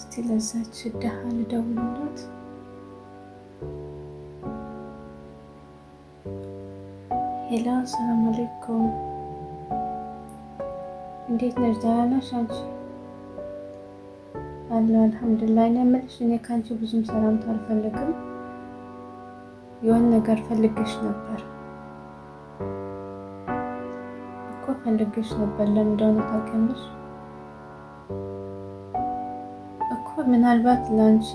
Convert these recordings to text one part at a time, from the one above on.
እስቲ ለዛች ድሃ ልደውልላት። Hello፣ ሰላም አለይኩም፣ እንዴት ነሽ? ደህና ነሽ አንቺ? አለሁ አልሐምዱሊላህ። እኔ የምልሽ እኔ ከአንቺ ብዙም ሰላምታ አልፈልግም። የሆነ ነገር ፈልገሽ ነበር እኮ ፈልገሽ ነበር። ለምን እንደሆነ ታውቂያለሽ እኮ። ምናልባት ለአንቺ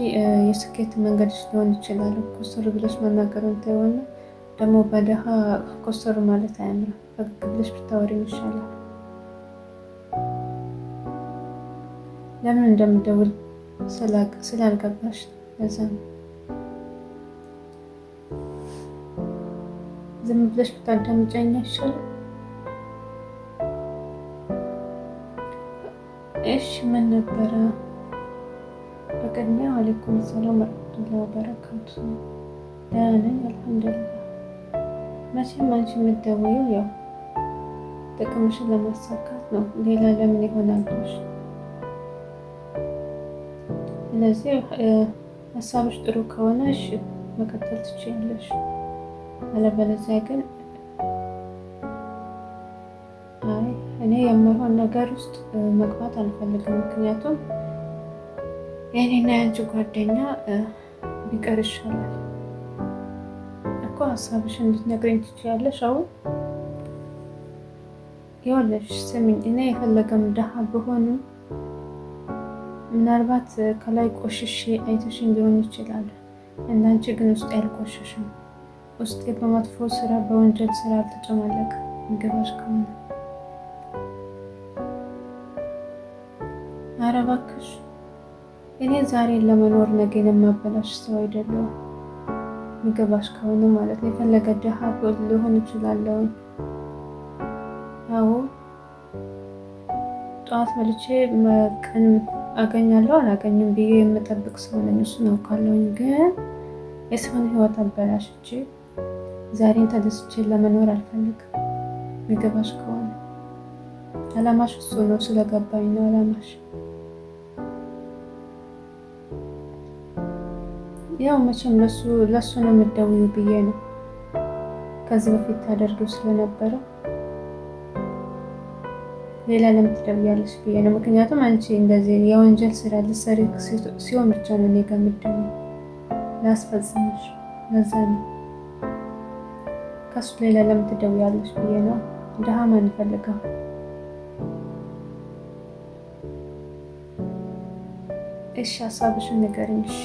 የስኬት መንገድሽ ሊሆን ይችላል። ኮስተር ብለሽ መናገሩን ተይውና ደግሞ በደሃ ኮስተር ማለት አያምርም። ፈገግ ብለሽ ብታወሪኝ ይሻላል። ለምን እንደምደውል ስላልገባሽ ለዛ ነው። ዝም ብለሽ ብታዳምጪኝ አይሻልም? እሺ ምን ነበረ? በቅድሚያ አለይኩም ሰላም ወረህመቱላሂ ወበረካቱ። ደህና ነኝ አልሐምዱሊላህ። መቼም አንቺ የምትደውይው ያው ጥቅምሽን ለማሳካት ነው። ሌላ ለምን ይሆናል ብለሽ። ስለዚህ ሀሳብሽ ጥሩ ከሆነ እሺ መቀጠል ትችያለሽ። አለበለዚያ ግን አይ እኔ የማይሆን ነገር ውስጥ መግባት አልፈልግም። ምክንያቱም የእኔና የአንቺ ጓደኛ ቢቀር ይሻላል እኮ። ሀሳብሽን እንድትነግረኝ ትችያለሽ። አሁን ይኸውልሽ ስሚኝ፣ እኔ የፈለገም ድሃ ብሆንም ምናልባት ከላይ ቆሽሼ አይተሽኝ ሊሆን ይችላል። እንዳንቺ ግን ውስጤ አልቆሸሽም። ውስጤ በመጥፎ ስራ በወንጀል ስራ አልተጨማለቀም። የሚገባሽ ከሆነ ኧረ እባክሽ እኔ ዛሬን ለመኖር ነገን የማበላሽ ሰው አይደለሁም። የሚገባሽ ከሆነ ማለት ነው። የፈለገ ድሃ ሊሆን ይችላለሁ። አዎ ጠዋት በልቼ ቀን አገኛለሁ አላገኝም ብዬ የምጠብቅ ሰው ነኝ። እሱን አውቃለሁኝ። ግን የሰውን ሕይወት አበላሽቼ ዛሬን ተደስቼ ለመኖር አልፈልግም። የሚገባሽ ከሆነ አላማሽ እሱ ነው። ስለገባኝ ነው አላማሽ። ያው መቼም ለሱ ነው የምትደውይው ብዬ ነው ከዚህ በፊት ታደርጊው ስለነበረ ሌላ ለምን ትደውያለሽ ብዬ ነው። ምክንያቱም አንቺ እንደዚህ የወንጀል ስራ ልትሰሪ ሲሆን ብቻ ነው እኔ ጋር የምትደውይው ላስፈጽምሽ። ለዛ ነው ከሱ ሌላ ለምን ትደውያለሽ ብዬ ነው። ድሃ ማን ይፈልጋል? እሺ ሀሳብሽን ንገሪኝ። እሺ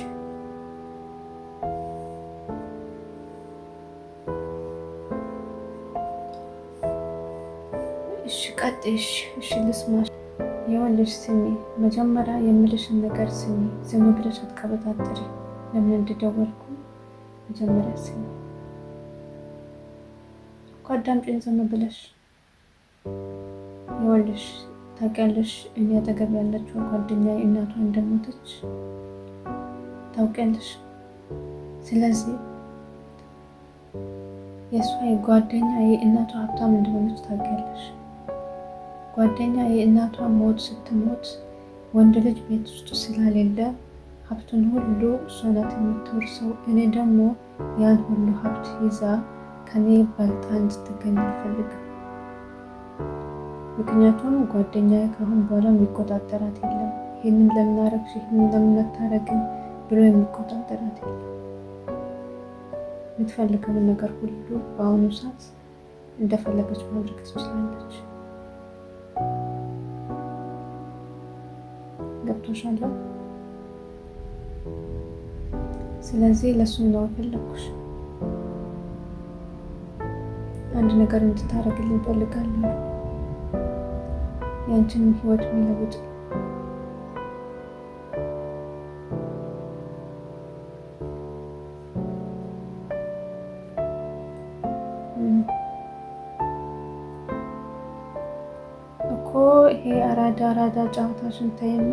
እሺ ቀጥይ። እሺ እሺ ልስማሽ። ይኸውልሽ ስሚ፣ መጀመሪያ የምልሽን ነገር ስሚ። ዝም ብለሽ አትቀበጣጥሪ። ለምን እንደደወልኩ መጀመሪያ ስሚ እኮ አዳምጪኝ ዝም ብለሽ። ይኸውልሽ ታውቂያለሽ፣ እኔ አጠገብ ያለችው ጓደኛዬ እናቷ እንደሞተች ታውቂያለሽ። ስለዚህ የእሷ ጓደኛ የእናቷ ሀብታም እንደሆነች ታውቂያለሽ። ጓደኛ የእናቷ ሞት ስትሞት ወንድ ልጅ ቤት ውስጥ ስለሌለ ሀብቱን ሁሉ እሷ ናት የምትወርሰው። እኔ ደግሞ ያን ሁሉ ሀብት ይዛ ከኔ በልጣ እንድትገኝ አልፈልግም። ምክንያቱም ጓደኛ ከአሁን በኋላ የሚቆጣጠራት የለም። ይህንን ለምን አረግሽ፣ ይህንን ለምን አታረግም ብሎ የሚቆጣጠራት የለም። የምትፈልገውን ነገር ሁሉ በአሁኑ ሰዓት እንደፈለገች ማድረግ ትችላለች። ገብቶሻል? ስለዚህ ለሱ ነው የፈለግኩሽ። አንድ ነገር እንድታደርግልኝ እፈልጋለሁ። ያንቺንም ህይወት የሚለውጥ እኮ ይሄ አራዳ አራዳ ጨዋታሽን ተይና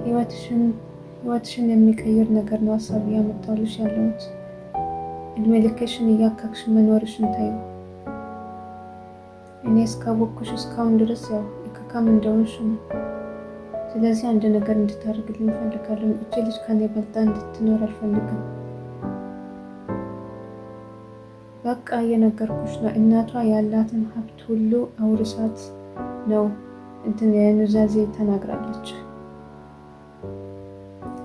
ህይወትሽን የሚቀይር ነገር ነው ሀሳብ እያመጣሁልሽ ያለሁት። እድሜ ልክሽን እያካክሽ መኖርሽን ተይው። እኔ እስካወቅኩሽ እስካሁን ድረስ ያው እካካም እንደሆንሽ ነው። ስለዚህ አንድ ነገር እንድታደርግልኝ እፈልጋለሁ። እቺ ልጅ ከኔ በልጣ እንድትኖር አልፈልግም። በቃ እየነገርኩሽ ነው። እናቷ ያላትን ሀብት ሁሉ አውርሳት ነው እንትን የኑዛዜ ተናግራለች።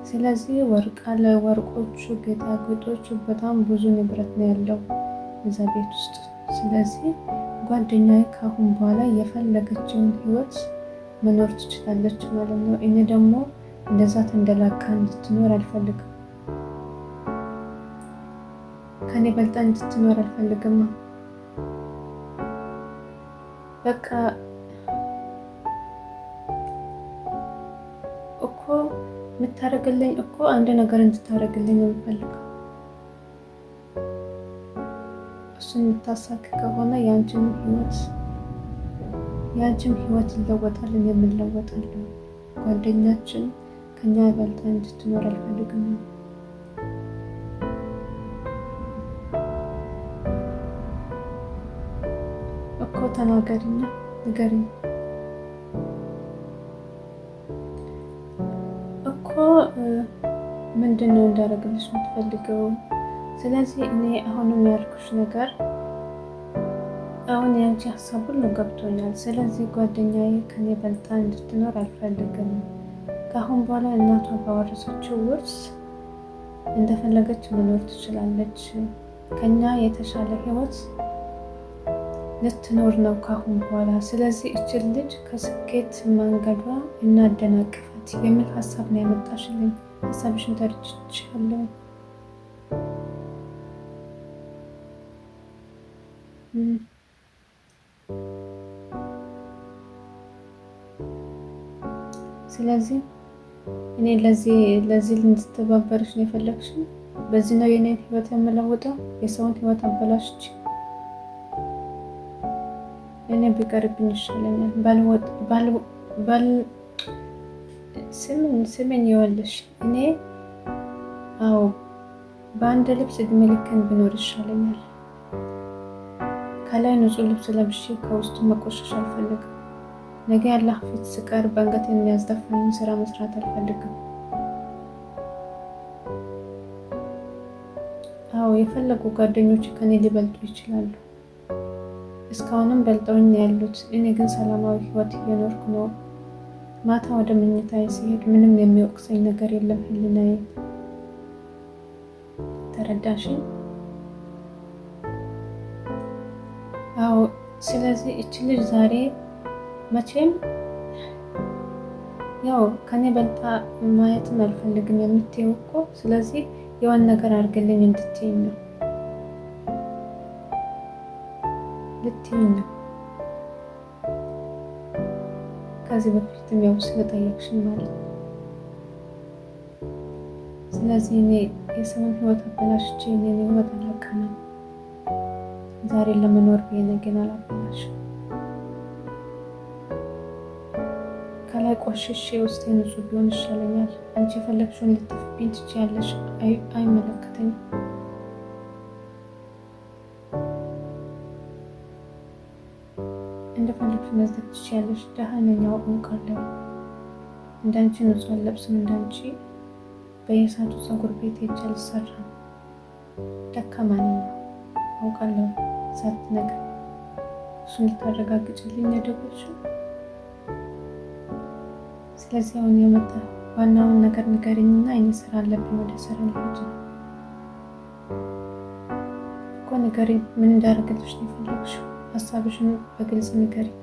ስለዚህ ወርቅ አለ፣ ወርቆቹ፣ ጌጣጌጦቹ በጣም ብዙ ንብረት ነው ያለው እዛ ቤት ውስጥ። ስለዚህ ጓደኛዬ ካሁን በኋላ የፈለገችውን ህይወት መኖር ትችላለች ማለት ነው። እኔ ደግሞ እንደዛ ተንደላቃ እንድትኖር አልፈልግም። ከኔ በልጣ እንድትኖር አልፈልግም። በቃ እኮ የምታደርግልኝ እኮ አንድ ነገር እንድታደርግልኝ ነው የምፈልገው። እሱን የምታሳክ ከሆነ ያንቺም ህይወት ይለወጣል፣ እኔም እለወጣለሁ። ጓደኛችን ከኛ በልጣ እንድትኖር አልፈልግም። እኮ ተናገሪና ንገሪኝ እኮ ምንድን ነው እንዳደረግልሽ የምትፈልገው? ስለዚህ እኔ አሁንም ያልኩሽ ነገር አሁን ያንቺ ሀሳብ ሁሉ ገብቶኛል። ስለዚህ ጓደኛዬ ከኔ በልጣ እንድትኖር አልፈልግም። ከአሁን በኋላ እናቷ ባወረሰችው ውርስ እንደፈለገች መኖር ትችላለች። ከኛ የተሻለ ህይወት ልትኖር ነው ካሁን በኋላ። ስለዚህ እችን ልጅ ከስኬት መንገዷ እናደናቅፋት የሚል ሀሳብ ነው ያመጣሽልኝ። ሀሳብሽን ተረድቻለሁ። ስለዚህ እኔ ለዚህ እንድትተባበርሽ ነው የፈለግሽኝ። በዚህ ነው የኔን ህይወት የምለውጠው። የሰውን ህይወት አበላሽች። እኔ ቢቀርብኝ ይሻለኛል። ስምን ይወልሽ እኔ አዎ በአንድ ልብስ እድሜ ልክን ብኖር ይሻለኛል። ከላይ ንጹህ ልብስ ለብሼ ከውስጡ መቆሸሽ አልፈልግም። ነገ ያለ ፊት ስቀርብ አንገት የሚያስደፋኝ ስራ መስራት አልፈልግም። አዎ የፈለጉ ጓደኞች ከኔ ሊበልጡ ይችላሉ። እስካሁንም በልጠውኝ ያሉት፣ እኔ ግን ሰላማዊ ህይወት እየኖርኩ ነው። ማታ ወደ መኝታዬ ሲሄድ ምንም የሚወቅሰኝ ነገር የለም። ህሊናዬ ተረዳሽኝ? አዎ። ስለዚህ እች ልጅ ዛሬ መቼም ያው ከኔ በልጣ ማየትን አልፈልግም የምትይው እኮ ስለዚህ የሆነ ነገር አድርግልኝ እንድትይኝ ነው ልትይኝ ነው። ከዚህ በፊትም ያው ስለጠየቅሽኝ ማለት ነው። ስለዚህ እኔ የሰውን ህይወት አበላሽቼ እኔን ህይወት አላቀናም። ዛሬ ለመኖር ብዬ ነገን አላበላሽም። ከላይ ቆሽሼ ውስጤ ንጹህ ቢሆን ይሻለኛል። አንቺ የፈለግሽውን ልትፍብኝ ትችያለሽ፣ አይመለከተኝም። እንደፈለግሽ መዝለቅ ትችያለሽ። ደህና ነኝ፣ አውቃለሁ። እንዳንቺ ንጹህ አልለብስም። እንዳንቺ በየሰዓቱ ፀጉር ቤት ሄጄ አልሰራም። ደካማ ነኝ፣ አውቃለሁ። ሳትነግሪኝ እሱን ልታረጋግጭልኝ የደወልሽው። ስለዚህ አሁን የመጣ ዋናውን ነገር ንገሪኝና እኔ ስራ አለብኝ፣ ወደ ስራ ልሄድ ነው እኮ። ንገሪኝ፣ ምን እንዳደርግልሽ ነው የፈለግሽው? ሀሳብሽን በግልጽ ንገሪኝ።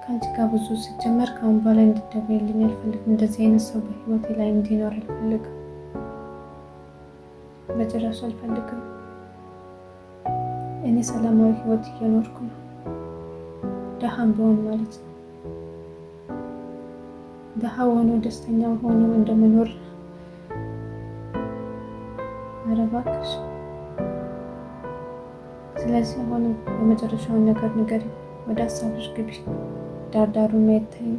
ከአንቺ ጋር ብዙ ሲጀመር ከአሁን በኋላ እንድትደውይልኝ አልፈልግም። እንደዚህ አይነት ሰው በህይወቴ ላይ እንዲኖር አልፈልግም፣ በጭራሽ አልፈልግም። እኔ ሰላማዊ ህይወት እየኖርኩ ነው፣ ደሃም ብሆን ማለት ነው። ደሃ ሆኖ ደስተኛ ሆኖ እንደመኖር። ኧረ እባክሽ። ስለዚህ አሁንም የመጨረሻውን ነገር ንገሪኝ፣ ወደ ሀሳብሽ ግቢ፣ ዳርዳሩን ማየት ተይኝ።